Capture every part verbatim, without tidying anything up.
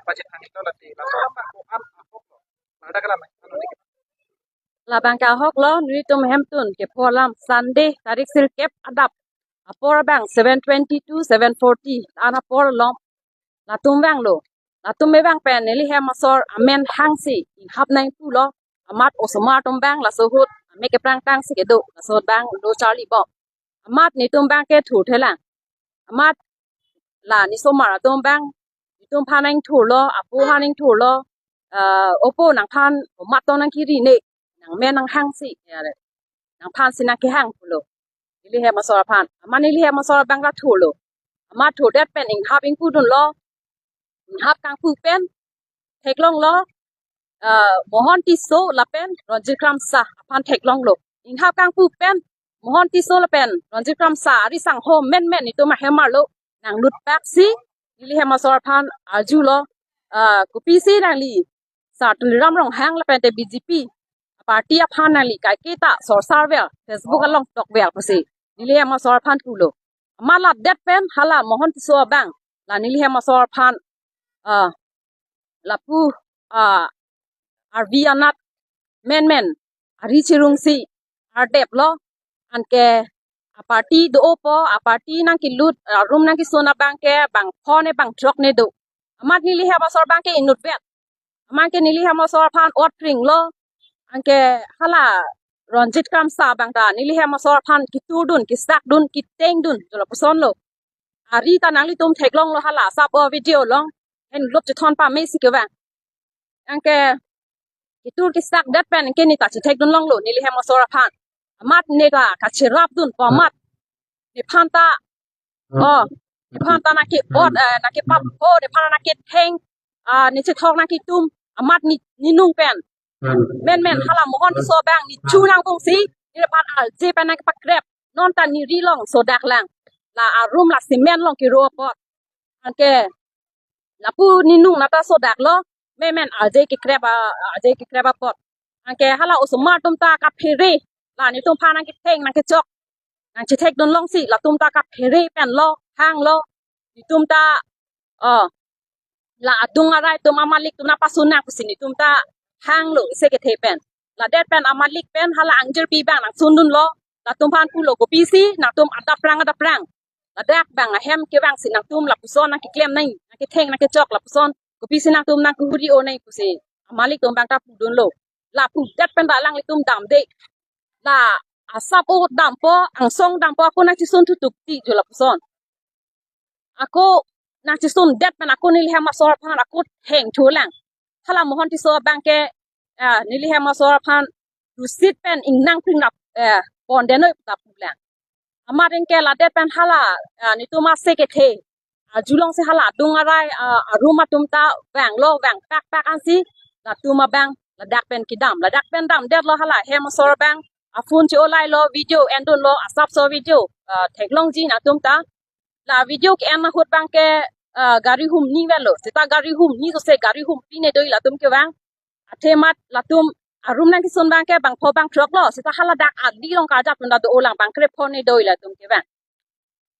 pachethang ito lati. Laso abang ko-an ahok lo. Ladak alam, ano ni? Labang ke ahok lo, nelitum hemtun kepho alam Sunday tarik sirkep adap apor abang seven twenty to seven forty an apor lo. Latum vanglo. Latum me vang pen neli hem asor amen hangsi inghap nangpulo. Amat osomar atum abang laso ahut amek keprang tangsi kedo. Laso ahut abang do charlibom. Amat netum abang ke thurthelang. Amat la nesomar atum abang netum aphan nangthurlo, apo aphan nangthurlo. Ah, opo, nangphan omat to nangkiri ne, nangmen nanghangsi, ya, nangphansi nangkehang pulo. Neli hem asor aphan. Amat neli hem asor abang ta thurlo. Amat thurdet pen inghap ingpudunlo. Inghap kangpu pen theklonglo, ah, Mohon Tisso lapen Ronjit Kramsa aphan theklonglo. Inghap kangpu pen Mohon Tisso lapen Ronjit Kramsa ari sangho menmen netum ahem arlo nanglut baksi neli hem asor aphan arjulo, ah, kopisi nangli Sar Tuliram Ronghang lapen te B J P party aphan nangli kaiketa sorsar ver, Facebook along tok ver pusi neli hem asor aphan pulo. Amat ladet pen hala Mohon Tisso abang la neli hem asor aphan, ah, lapu, ah, arvi anat menmen ari chirungsi ardeplo. Anke aparty do-opo, aparty nangkelut, ah, room nangkesun abang ke bang phone bang throk ne do. Amat neli hem asor abang ke inutvet. Amat ke neli hem asor aphan otringlo. Anke hala Ronjit Kramsa abang ta neli hem asor aphan keturdun, kesakdun, ketengdun, jo lapusonlo. Ari ta nanglitum theklonglo hala asap o video along. Henglop chethon pamesi kevang. Anke ketur kesakdet pen anke ne ta chethekdunlonglo neli hem asor aphan. Amat ne ta kacherapdunpo amat. Nephan ta, oh, nephan ta nangke-ot, eh, nangkepap, oh, nephan nangketheng, ah, ne chethok nangketum amat ne, ne nung pen menmen hala Mohon Tisso abang ne chu nangvungsi nephan arje pen nangkepakrep. Non ta ne ri along sodaklang. La arum la cement along kero apot. Anke lapu ne nung nata sodaklo, menmen arje kekrep a, arje kekrep apot. Anke hala osomar atum ta kaphere, la netum aphan nangketheng nangkechok nangchethekdunlongsi latum ta kaphere penlo, hanglo. Netum ta, oh, la adung arai atum amalik atum nangpasun nang pusi netum ta hanglo isi kethe pen. Ladet pen amalik pen hala angjirpi abang nangsundunlo. Latum aphan pulo, kopisi nangtum adap prang adap prang, ladak abang ahem kevangsi nangtum lapuson nangkeklem nang, nangketheng nangkechok lapuson, kopisi nangtum nangkehuri-o nang pusi amalik atum abang ta pudunlo. La pudet pen ta alanglitum damde. La asap o dampo, angsong dampo, ako nangchesun thutuk ti jo lapuson. Ako nangchesundet pen ako neli hem asor aphan ako thengthulang. Hala Mohon Tisso abang ke, ah, neli hem asor aphan dusit pen ingnang pringrap, eh, pon denoi ta pulang. Amat anke ladet pen hala, ah, netum ase kethe, ah, arjulongsi hala adung arai, ah, arum atum ta vanglo, vang pakpak ansi latum abang ladak pen kedam. Ladak pen damdetlo hala hem asor abang. A-phone che-olailo, video endunlo, asapso video, ah, theklongji nangtum ta. La video ke-en ahut abang ke, ah, gari humni avelo. Seta gari humni jose gari humpine do-i latum kevang. Athemat latum arum nangkesun abang ke bang pho bang throklo. Seta haladak adi along karjap atum ta do-olang, bang krepho ne do-i latum kevang.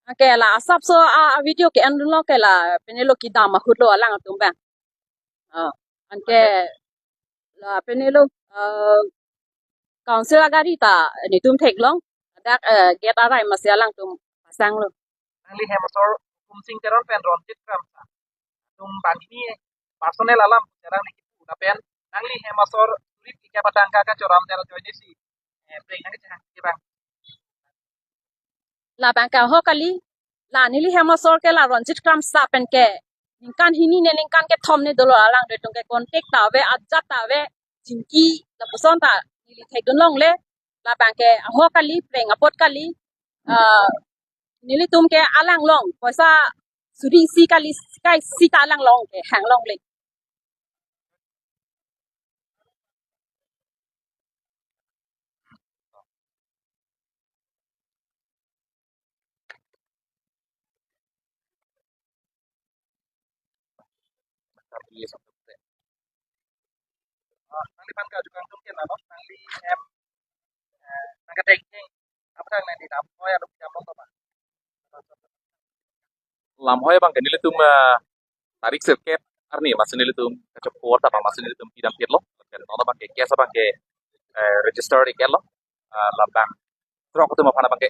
Anke la asapso a, a-video ke-endunlo ke la penelo kedam ahutlo alangtum abang. Ah, anke la penelo, ah, council agari ta netum theklong. Dak, eh, gate arai masi alangtum pasanglo. Nangli hem asor Hukum Sing Teron pen Ronjit Kramsa atum banghini personal alam cherang ni kipu lapen nangli hem asor surip ika batang ka kachoram dera joinesi, eh, preng nangkechehang ke bang. Labang ke ahok kali, la neli hem asor ke la Ronjit Kramsa pen ke ningkan hini ne ningkan kethom ne dolo, alangtum ke contact ta ave, ajat ta ave, chingki lapuson ta neli thekdunlongle. Labang ke ahok kali, preng apot kali, ah, nelitum ke alanglong poisa suri isi kali, kai isi ta alanglong ke hanglongle. Ah, nangliphan kaju kangtung ke nano, nangli hem, eh, nangketeng ke apa nang nangli Lamhoi along jam long apa? Lamhoi abang ke nelitum, eh, tarik sirkep arni masi nelitum kachok kuar ta bang masi nelitum pidam pitlo. Lapen non abangke case abangke, eh, register iketlo. Ah, labang throk atum aphan abangke.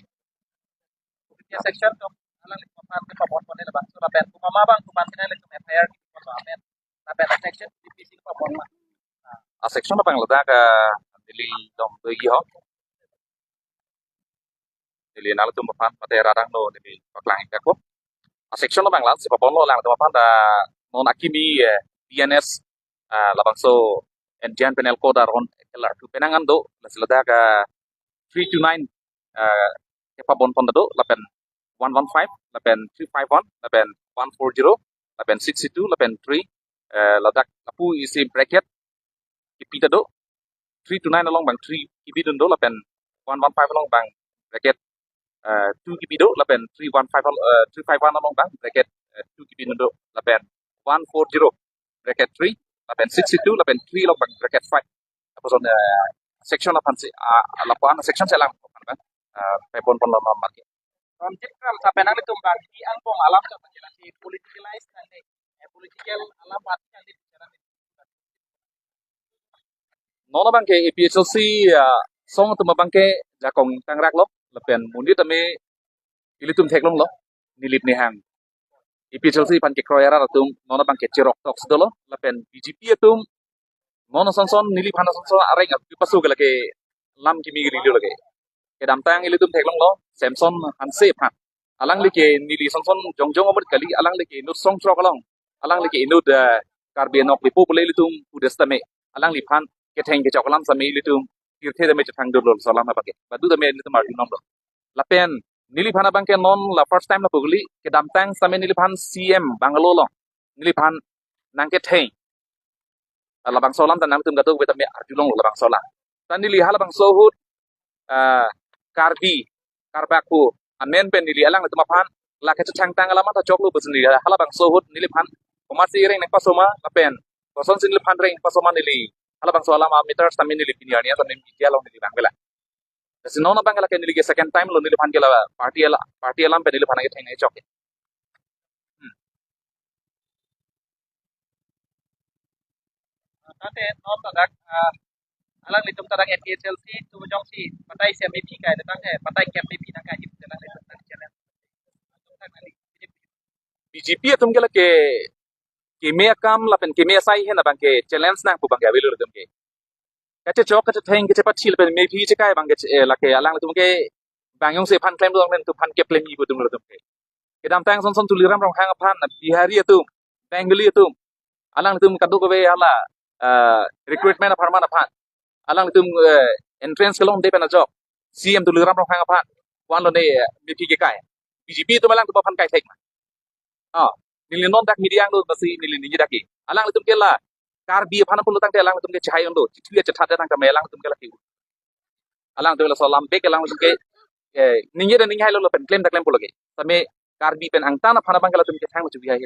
Ya, section atum alanglitum aphan kepabonpon labangso lapen komat ma abang komat kena ilitum F I R kepabonpon lapen section P P C kepabonpon. Ah, section abang ladak, ah, neli dom do-i ho. Neli nanglitum aphan mate radang lo neli paklang ikpo. Ah, section abang la si pabonlo alangtum aphan ta non akimi, eh, B N S, ah, labangso Indian Penal Code aron L R two penang an do, lasi ladak, ah, three two nine, ah, kepabonpon do, lapen one one five, lapen three five one, lapen one four zero, lapen sixty two, lapen three, eh, ladak lapu isi bracket kipi ta do, three two nine along bang three kipi dun do, lapen one one five along bang bracket, eh, two kipi do, lapen three one five al-, eh, three five one along bang bracket, eh, two kipi dun do, lapen one four zero bracket three, lapen sixty two, lapen three along bang bracket five. Lapuson, eh, section aphan si, ah, lapuan section si alang, ah, pabonpon lo marke. Ronjit Kramsa pen nanglitum bang di angpong alam ta pen jelas si politicalize nang dei. Eh, political alam party nang dei bicara. Non abangke A P H L C, ah, song atum abangke jakong tangrak lo, lapen monit tame ilitum theklong lo, Nilip Nihang. A P H L C aphan kekroi arat atum non abangke cherok tok si dolo, lapen B J P atum non asonson, neliphan asonson areng api pasu ke lake lam kimi giri lo lake. Kedamtang ilitum theklong lo, Samson Hanse aphan. Alangli ke neli asonson jongjong amut kali, alangli ke inut Songthrok along. Alangli ke inut, eh, Karbi Anglong Dipo pule ilitum udes tame. Alangliphan ketheng kechok alam same ilitum tirthe tame chethang dolo laso alam abangke. Badu tame ilitum arju nom lo. Lapen neliphan abangke non la first time lapu kali, kedamtang same neliphan C M bungalow along. Neliphan nangketheng. Ah, labangso alam ta nangtum kadokave tame arjulong lo labangso alam. Ta neli halabangso ahut, ah, Karbi, Karbak pu, amen pen neli alanglitum aphan, la kachechangtang alam ta choklo pusi neli halabangso ahut neliphan, komatsi reng nangpaso ma, lapen kosonsi neliphan reng paso ma neli halabangso alam a-matter tame neli pini arni tame media along neli bang bela. Lasi non abangke lake neli ke second time lo neliphan ke la party ala, party alam pen neliphan ke theng chok. Hmm. Tangte non ta dak, ah, alanglitum ta dak A P H L C atum jongsi batai isi mepi kai, tangte batai kep mepi nangkai, alanglitum ta challenge. B J P atum ke lake keme akam lapen keme asai hen abangke challenge nang pu abangke avelo atum ke. Kachechok, kachetheng, kachepathi lapen mepi chekai abangke, eh, lake alangtum ke bang jongsi aphan klem dong pen atum aphan keplem-i pu atum atum ke. Kedamtang asonson Tuliram Ronghang aphan Bihari atum, Bengali atum, alangtum kadokave hala, eh, recruitment apharman aphan. Alangtum, eh, entrance kelongde pen ajok C M Tuliram Ronghang aphan vanlo ne, eh, mepi kekai. B J P atum alangtum aphan kaithek ma. Ah, neli non dak media anglo basi neli ningje dak ke. Alangtum ke la Karbi aphan pulo tangte alangtum ke chehai undo. Chithu ya chethat tangte alangtum ke la ke. Alangtum laso alam bek alangtum ke, eh, ningje dan ningje lo lapen klem ta klem pulo ke. Same Karbi pen angtan aphan abangke latum ke thang chubi hai.